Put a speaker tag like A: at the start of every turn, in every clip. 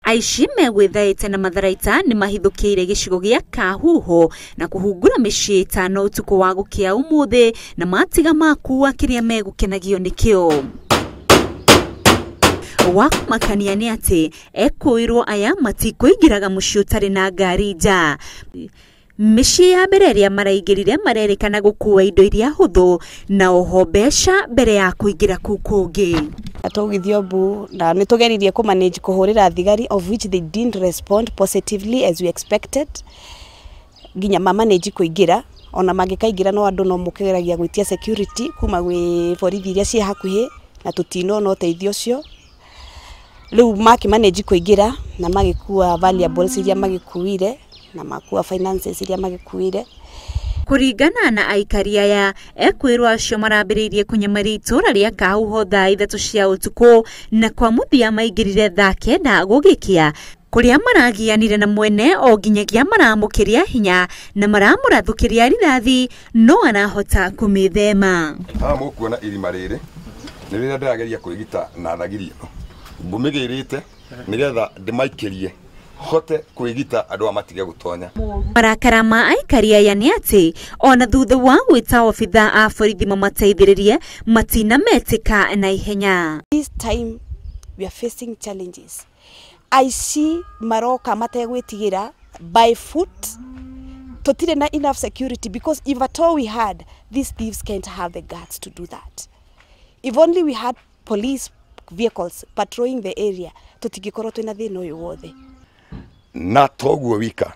A: Aici megwĩthaĩte na matharaita nĩ mahithũkĩire gĩcigo gĩa Kahuho na kũhungura mĩciĩ ĩtano ũtukũ wa gũkĩa ũmũthĩ na matiga makuua kĩrĩa megũkenagio nĩkĩo. Wa kũmakania nĩ atĩ ekũĩrwo aya matikũingĩraga mũciĩ ũtarĩ na ngari nja. Mĩciĩ ya mbere ĩrĩa maraingĩrire marerĩkana gũkua indo iria hũthũ na oho mbeca mbere ya kũingĩra kũu kũngĩ.
B: Twaugithio mbu na nĩ tũgeririe kũ manage kũhũrĩra thigari, of which they didn't respond positively as we expected, nginya ma manage kũingĩra. Ona mangĩkaingĩra no andũ no mũkĩgeragia gwĩtia security kuma gwĩ borithi iria ciĩ hakuhĩ, na tũtinona ũteithio ũcio. Rĩu makĩ manage kũingĩra na magĩkua valuables iria magĩkuire na makua finances iria magĩkuire.
A: Kũringana na aikari aya, ekwĩrwo acio marambĩrĩirie kũnyamaria itũũra rĩa Kahuho thaa 3 cia ũtukũ na kwa mũthia maingĩrire thaa 9 gũgĩkĩa, kũrĩa maragianire na mwene o nginyagia maramũkĩria hinya na maramũrathũkĩria rithathi no arahota kũmĩthema.
C: Haha mũkuona irima rĩrĩ nĩ rĩrĩa ndĩrageria kwĩgita na thagiri ĩno ngũmĩgĩrĩte nĩgetha ndĩmaikĩrie hote kwĩgita andũ aya matige gũtonya.
A: Marakara ma aikari aya nĩ atĩ ona thutha wa gwĩta obitha a borithi mamateithĩrĩrie matinametĩka na ihenya.
B: This time we are facing challenges. Aici maroka mategwĩtigĩra by foot. Tũtirĩ na enough security, because if at all we had, these thieves can't have the guts to do that. If only we had police vehicles patrolling the area, tũtingĩkorwo twĩna thĩna ũyũ wothe.
C: Na toguo wika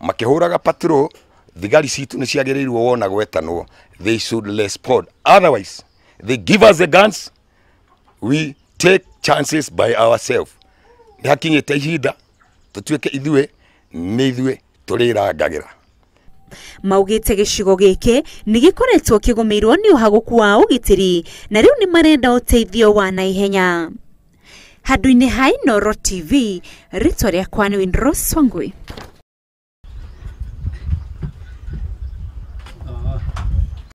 C: makĩhũraga patrol, thigari citũ nĩ ciagĩrĩirwo wona gwetanwo, they should respond, otherwise they give us the guns, we take chances by ourselves. Nĩ hakinyĩte ihinda tũtuĩke ithuĩ nĩ ithuĩ tũrĩrangagĩra.
A: Maugĩte gĩcigo gĩkĩ nĩ gĩkoretwo kĩgũmĩirwo nĩ ũhagũku wa ũgitĩri na rĩu nĩ marenda ũteithio wa naihenya. Handũ-inĩ ha Inooro TV, rĩtwa rĩakwa nĩ Windrose Wangui.